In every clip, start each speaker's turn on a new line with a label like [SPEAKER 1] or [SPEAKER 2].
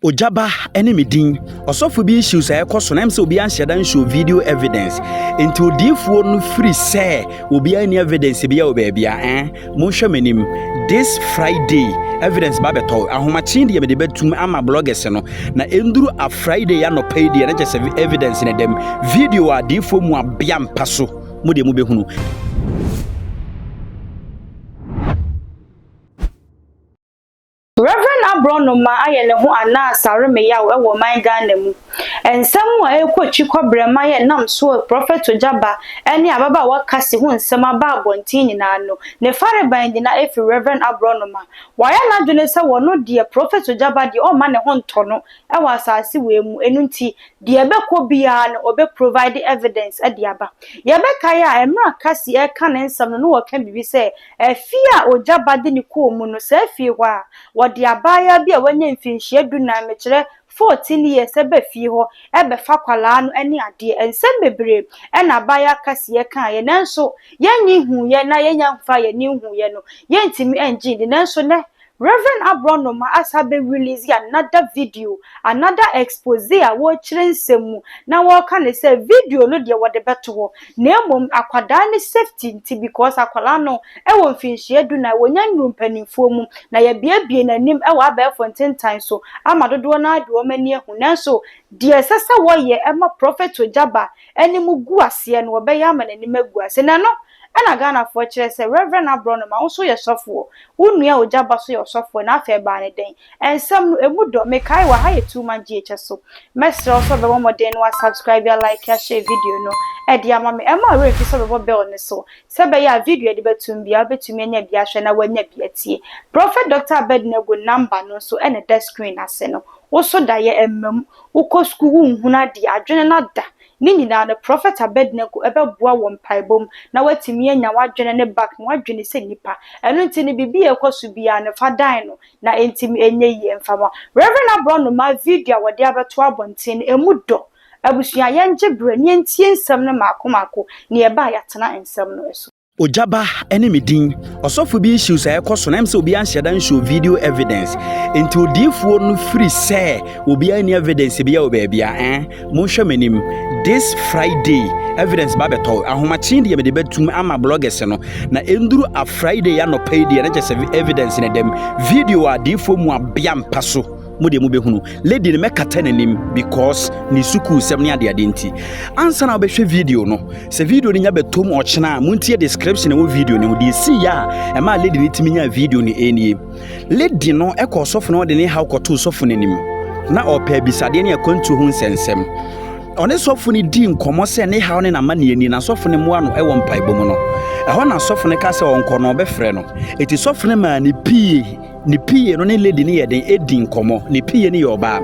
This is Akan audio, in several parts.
[SPEAKER 1] Ogyaba ne me din. Ɔsɔfo bi issues a ɛkɔ so na ɛm sɛ obiara nhyɛ da nhyɛ video evidence. Nti odiifoɔ no firi sɛ obiara nni evidence bi wɔ baabi a eh monhwɛ m'anim. This Friday evidence ba bɛtɔ. Ahomakye deɛ mede bɛtum ama bloggers no. Na ɛnduru a Friday anɔpa yi deɛ na kyerɛ sɛ evidence no dɛm. Video a adiifoɔ mu abea mpa so mo deɛ mobɛhunu.
[SPEAKER 2] Rev. Aborɔnoma ayɛ ne ho anaa Saremeyaw wɔ ɔman Ghana mu. Nsɛm a ɛrekɔ twi kɔbrɛma yɛ nam so Prɔfɛt Ogyaba ne ababaawa Cassie ho nsɛm aba abɔnten nyinaa no, ne farebae nyinaa fi Rev. Aborɔnoma. Wayɛ n'adwene sɛ wɔno deɛ Prɔfɛt Ogyaba deɛ ɔmma ne ho ntɔ no wɔ asase wei mu, ɛno nti deɛ ɛbɛkɔ biara no ɔbɛ provide evidence de aba. Yɛbɛkae a, mmerɛ a Cassie reka ne nsɛm no na ɔreka biribi sɛ Afie a ogya ba de no kɔɔ mu no, saa fie hɔ a, wɔde abaayewa bi a wanya mfinhyia dunan, mekyerɛ 14 years ba fie hɔ bɛfa akwadaa no ne adeɛ. Nsɛm bebree na abaayewa Kaseɛ kaeɛ, nanso yɛnnye nhuiɛ na yɛnnya mfaa yɛn ani nhuiɛ no, yɛntumi nngye nni. Nanso nnɛ, Rev. Aborɔnoma asan abɛ release another video, another expose a wɔrekyerɛ nsɛm mu na wɔreka no sɛ video no deɛ wɔde bɛto hɔ na mmom akwadaa no safety nti because akwadaa no wɔ mfinhyia du nan, wɔnya nnuru mpanimfoɔ mu na yɛabuebue n'anim wɔ abɛɛfo ntentan so ama dodoɔ no ara de wɔn ani ahu nanso deɛ ɛsɛ sɛ wɔyɛ ma Prophet Ogyaba anim gu aseɛ no wɔbɛyɛ ama n'anim agu ase na ɛno Ɛna Ghanafoɔ kyerɛ sɛ Rev. Aborɔnoma wo nso yɛ sɔfoɔ, wo nua Ogyaba nso yɛ ɔsɔfoɔ na afei ɛbaa no dɛn? Nsɛm no ɛmu dɔ, mekae wɔ ha yɛ Too Much GH so. Mɛsrɛ wo sɛ wobɛbɔ mmɔden na wa subscribe, a like, a share video no de ama me. Ɛmma wo werɛ mfi sɛ wobɛbɔ bell no so sɛ ɛbɛyɛ a video a yɛde bɛtom biara wobɛtumi anya bi ahwɛ na woanya bi atie. Prophet Doctor Abednego number no nso na ɛda screen ase no. Wo so daeɛ ɛmma mu, wokɔ sukuu wonhunu adeɛ, adwene no ada, Ne nyinaa no, Prɔfɛt Abednego bɛboa wɔ mpaebɔ mu na woatumi anya w'adwene no back na woadwene sɛ nipa. Ɛno nti no, biribi a ɛkɔ so biara no, fa dan no na ɛntumi nyɛ yie mfa ma wo. Rev. Aborɔnoma video a wɔde abɛto abɔnten no, ɛmu dɔ. Abusua, yɛngye berɛ na yɛntie nsɛm no mmaako mmaako na yɛba a yɛatena nsɛm no so.
[SPEAKER 1] Ogyaba ne me din. Ɔsɔfo bi issues a ɛkɔ so na ɛm sɛ obiara nhyɛ da nhyɛ video evidence. Nti odiifoɔ no firi sɛ obiara nni evidence bi wɔ baabi a eh monhwɛ m'anim. This Friday evidence ba bɛtɔ. Ahomakye deɛ mede bɛtum ama bloggers no. Na ɛnduru a Friday anɔpa yi deɛ na kyerɛ sɛ evidence no dɛm. Video a adiifoɔ mu abea mpa so. Mo deɛ mobɛhunu. Lady no mɛkata n'anim because ne sukuu sɛm ne adeade nti. Ansa na wobɛhwɛ video no, Sɛ video no nya bɛtɔ mu ɔkyena a, montie description ɛwɔ video no mu. Deɛ ɛsii yɛ a ɛmaa lady no tumi nyaa video no nie. Lady no kɔɔ sɔfo no ɔde ne haw kɔtoo sɔfo no anim. Na ɔrepɛ abisadeɛ ne akwantuo ho nsɛnsɛm. Ɔne sɔfo no dii nkɔmmɔ sɛ ne haw ne n'amanneɛ nie na sɔfo no mmoa no wɔ mpaebɔ mu no. Ɛhɔ na sɔfo no ka sɛ ɔnkɔ no ɔbɛfrɛ no. Enti sɔfo no maa ne pie. Ne PA no ne lady no yɛ den edi nkɔmmɔ. Ne PA no yɛ ɔbaa.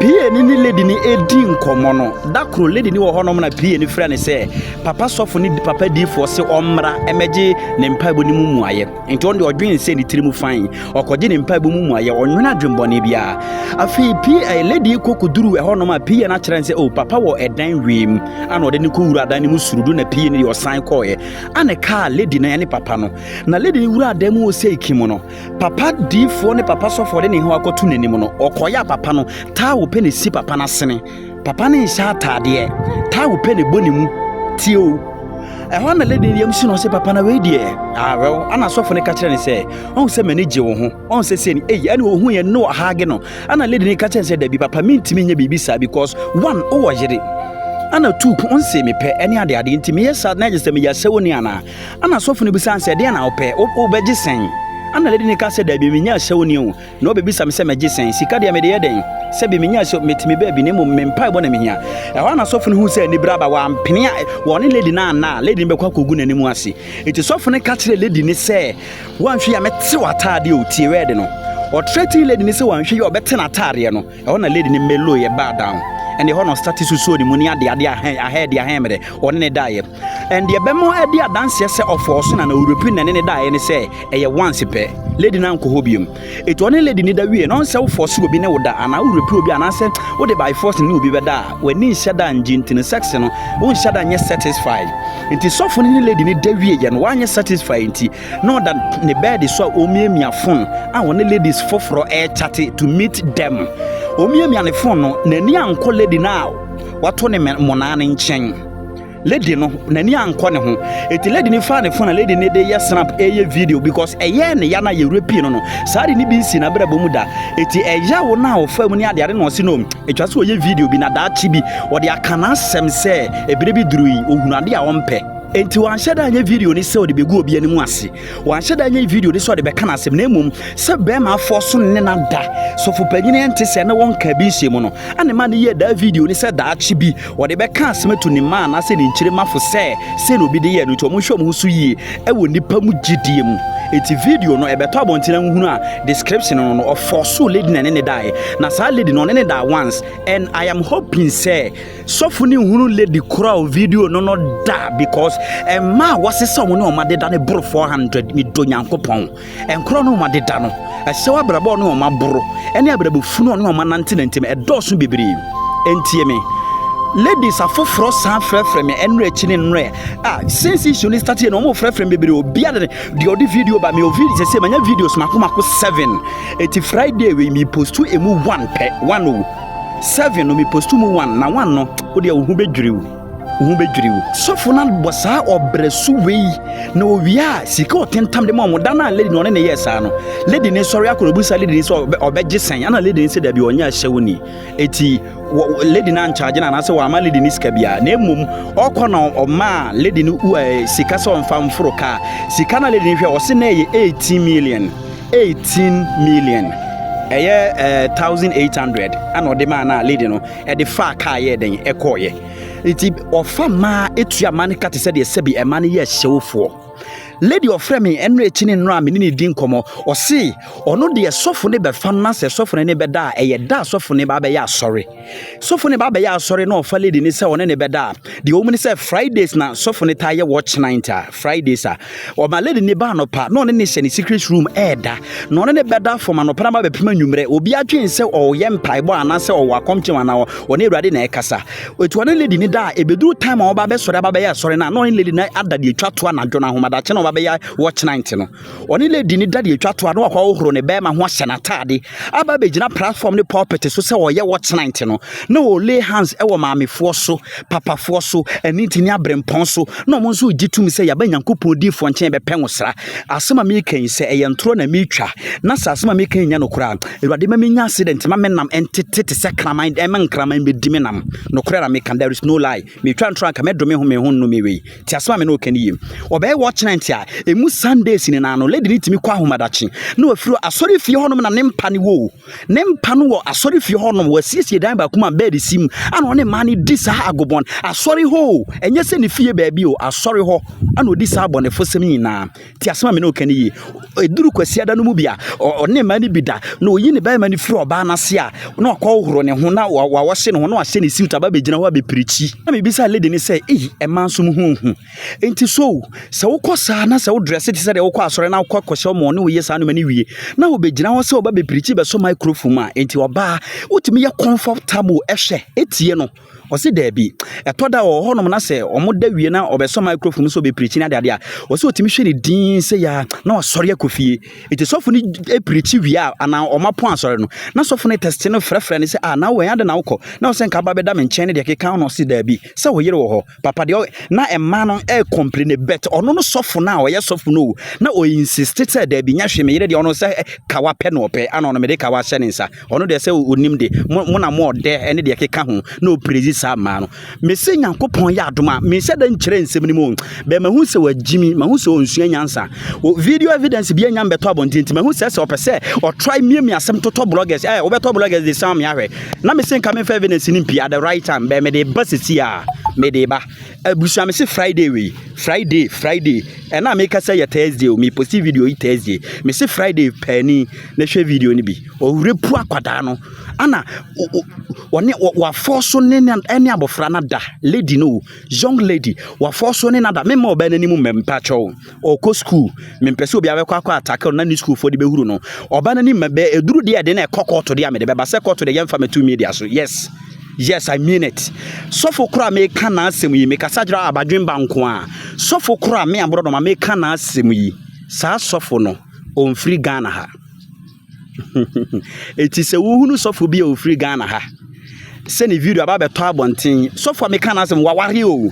[SPEAKER 1] PA no ne lady no edi nkɔmmɔ no, da koro lady no wɔ hɔnom na PA no frɛ no sɛ papa sɔfo ne papa diifoɔ se ɔmmra mmɛgye ne mpaebɔ no mu mmuaeɛ. Nti ɔno deɛ ɔdwen sɛ ne tiri mu fann. Ɔkɔgye ne mpaebɔ mu mmuaeɛ, ɔnwene adwenbɔne biara. Afei PA lady yi kɔ kɔduru ɛhɔnom a PA no akyerɛ no sɛ oh papa wɔ ɛdan wei mu. Ana ɔde no kɔwura dan no mu surudu na PA no deɛ ɔsan kɔɔeɛ. Ana ɛkaa lady no ne papa no. Na lady no wuraa dan mu wɔ seiki mu no, papa diifoɔ ne papa sɔfoɔ de ne ho akɔto n'anim no, ɔkɔeɛ a papa no, taawo pɛ na ɛsi papa no asene. Papa no nhyɛ ataadeɛ, taawo pɛ na ɛbɔ ne mu. Tie o. Ɛhɔ na lady no yam si no ɔsɛ papa na wei deɛ awɛw. Ana sɔfo no ka kyerɛ no sɛ, ɔhu sɛ m'ani gye wo ho, ɔhu sɛ sei ni, ei, ɛne ɔhu yɛn no ɔhaage no. Ana lady no ka kyerɛ no sɛ, dabi papa mentumi nyɛ biribi saa because one, wowɔ yere. Ana two, ɔnse mepɛ ɛne adeade nti meyɛ saa na ɛgye sɛ meyɛ asɛwoni anaa? Ɛnna asɔfo no bisaa no sɛ, Ɛdeɛn na wopɛ? Wobɛgye sɛn? Ɛnna lady no kaa sɛ, Dabi, mennya ahyɛwoni o, na wobɛbisa me sɛ mɛgye sɛn? Sika deɛ mede yɛ dɛn? Sɛbi mennya ahyɛ, mete me baabi, na mmom me mpaebɔ na mehia. Ɛhɔ ara na sɔfo no huu sɛ anibere aba, wampene a wɔne lady no anna a, lady no bɛkɔ akɔgu n'anim ase. Enti sɔfo no ka kyerɛɛ lady no sɛ, Woanhwɛ yie a mɛte w'ataadeɛ o, tie word no. Ɔthreatened lady no sɛ wanhwɛ yie a ɔbɛte n'ataadeɛ no. Ɛhɔ na lady no mellow'eɛ baa down. Ɛnna ɛhɔ na ɔstarte susuo ne mu ne adeade ahɛn ahɛɛde ahɛmmerɛ, ɔne no daeɛ. And deɛ ɛbɛma adi adanseɛ sɛ ɔfɔɔso no anaa ɔrepi no na ɛne no daeɛ ne sɛ ɛyɛ once pɛ. Lady no ankɔ hɔ biom. Enti ɔne lady no da wie no, ɔn sɛ wo fɔɔse obi ne wo da anaa wo rape obi anaasɛ wode by force ne obi bɛda a, w'ani nhyɛ da ngye nti no sex no wonhyɛ da nyɛ satisfied. Nti sɔfo no ne lady no da wieɛ no wanyɛ satisfied nti na ɔda ne bed so a ɔmiamia phone a ɔne ladies foforɔ ɛɛchate to meet them. Ɔmiamia ne phone no, n'ani ankɔ lady no a wato ne mmonnaa no nkyɛn. Lady no, n'ani ankɔ ne ho. Eti lady no faa ne phone a lady no de yɛ snap ɛyɛ video because ɛyɛɛ ne ya na yɛwura pii no no. Saa de ne bi nsi n'abrabɔ mu da. Eti ɛyaw no a ɔfaa mu ne adeade na ɔse no etwa sɛ ɔyɛ video bi na daakye bi ɔde aka n'asɛm sɛ ebere bi duru yi ohunu ade a ɔmpɛ. Enti wanhyɛ da anyɛ video no sɛ ɔde begu obi anim ase. Wanhyɛ da anyɛ video no sɛ ɔde bɛka n'asɛm na mmom sɛ bɛrima afɔ so ne no ada. Sɔfopanyin ɛnte sɛɛ na wɔnkaa bi nhyɛ mu no, ɛna ɛma no yɛɛ daa video no sɛ daakye bi ɔde bɛka asɛm ato ne mma anaasɛ ne nkyirimafo sɛ sei na obi de yɛɛ no nti wɔnhwɛ wɔn ho so yie wɔ nnipa mu gyidie mu. Enti video no ɛbɛtɔ abɔnten ahohunu a description no no ɔfɔɔsoo lady na ɛne ne daeɛ na saa lady no ɔne ne daa once and I am hoping sɛ Sɔfo no nhunu lady koro a video no no da because mmaa a wɔsesa wɔn ne wɔn adeda no boro 400 medɔ Nyankopɔn nkorɔ ne wɔn adeda no ɛhyɛ abrabɔ ne wɔn aboro ɛne abrabɔ funu ne wɔn anante nantim ɛdɔɔso bebree ɛntie me ladies afoforɔ san frɛfrɛ me ɛnrɛ akyi ne nnrɛ a since issue no start yɛ no wɔn frɛfrɛ me bebree obiara de deɛ ɔde video ba me o video sɛ sɛ manya videos mako mako 7 eti Friday wei mi postu emu 1 pɛ 1 o 7 no me postu mu 1 na 1 no wo deɛ wo ho bɛdwiri wo wo ho bɛdwiri wo. Sɔfo no abɔ saa ɔbrɛ so wei na owie a sika ɔtentam de ma ɔmo da no a lady no ɔne ne yɛɛ saa no lady no sɔre akɔ na obusa lady no sɛ ɔbɛgye sɛn ɛna lady no sɛ dabi ɔnyɛ ahyɛwo ni eti lady no ankyagye no anaasɛ wama lady no sika biara na mmom ɔkɔ na ɔmaa lady no sika sɛ ɔmfa mforo kaa sika na lady no hwɛ ɔse na ɛyɛ 18 million 18 million ɛyɛ eh, 1800 ana ɔde maa na lady no ɛde faa kaa yɛɛ dɛn ɛkɔɔyɛ nti ɔfa mmaa etua mmaa no ka te sɛ deɛ sɛbi ɛmaa no yɛ hyɛwofoɔ lady ɔfrɛ me ɛnora akyi ne nnora a me ne ne di nkɔmmɔ ɔse ɔno deɛ sɔfo ne bɛfa no na sɛ sɔfo ne ne bɛda a ɛyɛ da a sɔfo ne ba bɛyɛ asɔre Sɔfo no ba bɛyɛ asɔre na ɔfa lady no sɛ ɔne ne bɛda a, deɛ ɔwɔ mu ne sɛ Fridays na sɔfo no taa yɛ watch night a, Fridays a, ɔma lady no ba anɔpa na ɔne ne hyɛ ne secret room ɛɛda, na ɔne ne bɛda from anɔpa na ba bɛpem anwummerɛ. Obi adwene sɛ ɔyɛ mpaebɔ anaasɛ ɔwɔ akɔmkyem anaa ɔne Awurade na ɛkasa. Ɛti ɔne lady no da a, ɛbɛduru time a ɔba bɛsɔre aba bɛyɛ asɔre no a, na ɔne lady no ada deɛ ɛtwa to anadwo no ahomadakye na ɔba bɛyɛ watch night no. Ɔne lady no da deɛ ɛtwa to a na wakɔ ahohoro ne bɛrima ho ahyɛ n'ataade aba abɛgyina platform ne pulpit so sɛ ɔyɛ watch night no na ɔlay hands wɔ maamefoɔ so, papafoɔ so, ɛne nti ne aberempɔn so na wɔn nso gye tom sɛ yɛaba Nyankopɔn diifoɔ nkyɛn bɛpɛ nwosra. Asɛm a meka yi sɛ ɛyɛ ntorɔ na metwa na sɛ asɛm a meka yi nyɛ nokorɛ a, Awurade ma menya accident ma me nam ntete te sɛ kraman ɛma nkraman bɛdi me nam. Nokorɛ na meka, there is no lie. Metwa ntorɔ anka mɛdome ho me ho nnome wei. Te asɛm a me ne wo ka no yie. Ɔbɛyɛ watch night a, ɛmu Sundays nyinaa no, lady no tumi kɔ ahomadakye na wafiri hɔ. Asɔre fie hɔnom na ne mpa no wɔ o. Ne mpa no wɔ asɔre fie hɔnom. Wasiesie dan baako mu a bed si mu. Ana ɔne mmaa no di saa agobɔn. Asɔre hɔ o, ɛnyɛ sɛ ne fie baabi o, asɔre hɔ ana ɔdi saa abɔnefosɛm nyinaa. Te asɛm a me ne wo ka no yie. Ɛduru Kwasiada no mu bi a, ɔne mmaa no bi da, na ɔyi ne barima no firi ɔbaa no ase a, na wakɔhohoro ne ho, na wawɔhye ne ho, na wahyɛ ne suit aba abɛgyina hɔ abɛpirikyi. Na mebisaa lady no sɛ, Ei, mmaa nso mo ho hu. Enti so sɛ wokɔ saa na sɛ wodrɛse te sɛ deɛ wokɔ asɔre na wokɔ akɔhyɛ wɔn ne woyɛ saa nneɛma no wie, na wobɛgyina hɔ sɛ woba bɛpirikyi bɛsɔ microphone mu a, enti ɔbaa, wotumi yɛ comfortable hwɛ, tie no. Ɔse daabi. Ɛtɔ da wɔ hɔnom na sɛ wɔn da wie na ɔbɛsɔ microphone sɛ ɔbɛpirikyi ne adeade a, ɔse ɔtumi hwɛ ne din sɛ ya na wasɔre akɔ fie. Nti sɔfo no pirikyi wie a anaa wɔn apɔn asɔre no, na sɔfo no tɛste no frɛfrɛ no sɛ ah na wɛn ade na wokɔ? Na ɔsɛ nka aba bɛda me nkyɛn ne deɛ keka ho na ɔse daabi sɛ wo yere wɔ hɔ. Papa deɛ na mmaa no ɛcomplain but ɔno no sɔfo no a ɔyɛ sɔfo no o, na ɔ insist sɛ daabi nyɛ hwee me yere deɛ ɔno sɛ kawa pɛ na ɔpɛ ana ɔno mede kawa ahyɛ ne nsa. Ɔno deɛ sɛ onim de, mo, mo na mo ɔdɛ ne deɛ ɛkeka ho na ɔprezi saa mmaa no. Mese Nyankopɔn yɛ adom a, menhyɛ da nkyerɛ nsɛm no mu o, bɛ mahu sɛ wagyimi, mahu sɛ ɔnsua nyansa. O, video evidence bi anya mbɛtɔ abɔnten nti mahu sɛ sɛ ɔpɛ sɛ ɔtry miamia asɛm totɔ bloggers, eh, wobɛtɔ bloggers de san me ahwɛ. Na mese nka memfa evidence no mpie at the right time, bɛ mede ba sisi a, mede ba. Abusua mese Friday wei, Friday, Friday, ɛna meka sɛ yɛ Thursday o, me posti video yi Thursday, mese Friday paani na hwɛ video no bi. Ɔrepu akwadaa no ana ɔne wafɔ so ne ɛne abɔfra no ada lady no young lady wafɔ so ne nada mema ɔbaa n'anim mmɛ mpakyɛw ɔkɔ school mempɛ sɛ obiara bɛkɔ akɔ atake no na ne schoolfoɔ de bɛhuru no ɔbaa n'anim mmɛ bɛ ɛduru deɛ ɛde na ɛkɔ kɔɔto deɛ a mede bɛba sɛ kɔɔto deɛ yɛmfa mɛto media so yes yes I mean it sɔfo koro a meka n'asɛm yi mekasa kyerɛ abadwemba nko a sɔfo koro a me aborɔdɔma meka n'asɛm yi saa sɔfo no ɔmfiri Ghana ha. Eti sɛ wohunu sɔfo bi a ofiri Ghana ha sɛ ne video aba abɛtɔ abɔnten, sɔfo a meka n'asɛm waware o.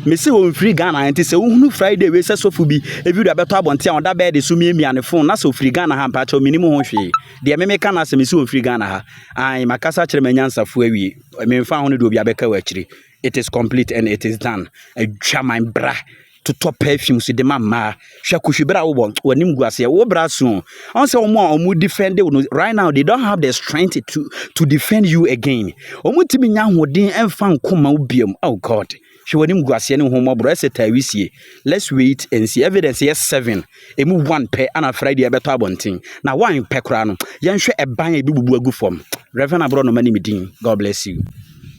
[SPEAKER 1] Mese ɔmfiri Ghana ha nti sɛ wohunu Friday wei sɛ sɔfo bi video abɛtɔ abɔnten a ɔda bɛɛde so miamia ne phone na sɛ ofiri Ghana ha mpakyɛw menim ho hwee. Deɛ me meka n'asɛm mese ɔmfiri Ghana ha. Ae, makasa akyerɛ m'anyansafo awie. Memfa ho no deɛ obi abɛka wɔ akyire. It is complete and it is done. Adwaman bra. Totɔ perfume so de ma mmaa. Hwɛ kohwi bra wobɔ w'anim gu aseɛ. Wo bra so. Ɔn sɛ wɔn a wɔn defend wo no right now, they don't have the strength to defend you again. Wɔn ntumi nya ahoɔden ɛmfa nko ma wo biom. Oh God. Hwɛ w'anim gu aseɛ ne ho mmɔborɔ ɛsɛ taa wisie. Let's wait and see. Evidence yɛ seven. Emu one pɛ ana Friday ɛbɛtɔ abɔnten. Na one pɛ koraa no, yɛnhwɛ ɛban a ebi bubu agu fam. Reverend Aborɔnoma ne me din. God bless you.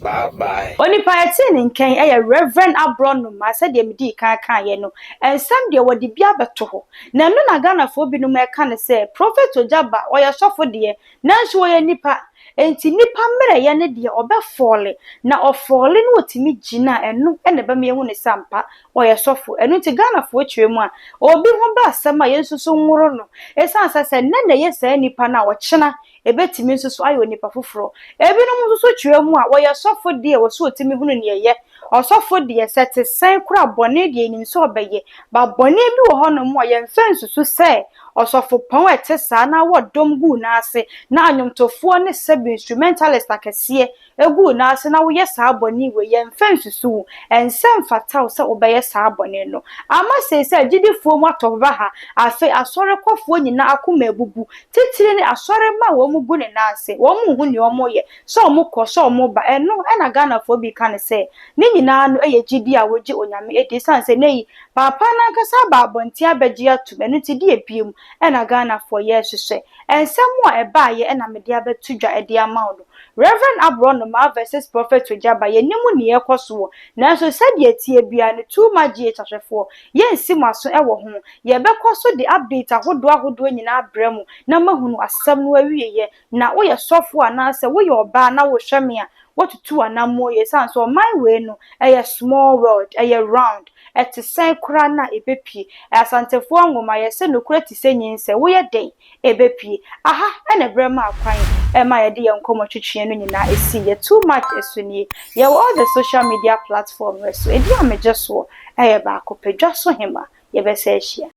[SPEAKER 1] Bye bye.
[SPEAKER 2] Onipa yɛtee ne nkyɛn yɛ Reverend Aborɔnoma. Sɛdeɛ medii kan kaeɛ no, nsɛm deɛ wɔde bi abɛto hɔ. Na ɛno na Ghanafoɔ binom ɛka no sɛ Prophet Ogyaba ɔyɛ sɔfo deɛ, nanso ɔyɛ nipa. Nti nipa mmerɛyɛ no deɛ ɔbɛfall, na ɔfall na ɔtumi gyina a, ɛno na ɛbɛma yɛhu ne sɛ ampa ɔyɛ sɔfo. Ɛno nti Ghanafoɔ kyerɛ mu a, obi ho ba asɛm a yɛn nso so nworo no. Ɛsiane sɛ nnɛ na ɛyɛ saa nipa no a, ɔkyena ebetumi nso so ayɛ onipa foforɔ. Ebinom nso so kyerɛ mu a, wɔyɛ sɔfo deɛ, wɔ so otumi hunu nea ɛyɛ. Ɔsɔfo deɛ, sɛ te sɛn kora, bɔne deɛ enim sɛ ɔbɛyɛ. Ba bɔne bi wɔ hɔnom a yɛmfa nsusu sɛ ɔsɔfopɔn a ɛte saa na wɔ dɔm guu n'ase na anwomtofoɔ ne sɛbi instrumentalist akɛseɛ eguu n'ase na woyɛ saa bɔne wei, yɛmfa nsusu wo. Ɛnsɛ mfata wo sɛ wobɛyɛ saa bɔne no. Ama seesei agyidifoɔ mu atɔ ba ha. Afei asɔrekɔfoɔ nyinaa akoma abubu. Titiri ne asɔre ma a wɔn gu ne nan ase. Wɔn nhu nea wɔyɛ. Sɛ wɔn kɔ sɛ wɔn ba. Ɛno ɛna Ghanafoɔ bi ka ne sɛ ne nyinaa no yɛ gyidi a wɔgye Onyame edi. Esiane sɛ ne yi paapa n'ankasa aba abɔnten abɛgye atum. Ɛno nti de ebiem ɛna Ghanafoɔ yɛrehyehyɛ. Nsɛm a ɛbaayɛ ɛna mede abɛto dwa ɛde ama wo no. Reverend Aborɔnoma versus Prophet Ogyaba, yɛnim nea ɛkɔ soɔ. Nanso sɛdeɛ tie biara no, Too Much GH ahwɛfoɔ, yɛnsi mo aso ɛwɔ ho. Yɛbɛkɔ so de update ahodoɔ ahodoɔ nyinaa brɛ mu na mahunu asɛm no awieɛ. Na woyɛ sɔfo anaasɛ woyɛ ɔbaa na wohwɛ me a, wotutu anammɔ yie, esiane sɛ ɔman wei no ɛyɛ small world, ɛyɛ round. Ɛte sɛn koraa na ebepie. Asantefoɔ nwoma yɛsɛ nokorɛ te sɛ nyinsɛ, woyɛ den ebepie. Aha ɛna ɛbrɛ mu akwan ɛma yɛde yɛn nkɔmmɔ twitwi no nyinaa esi yɛ Too Much ɛso nie. Yɛwɔ all the social media platform so. Edi a megye soɔ ɛyɛ baako pɛ, Dwa So Hema. Yɛbɛsɛ ahyia.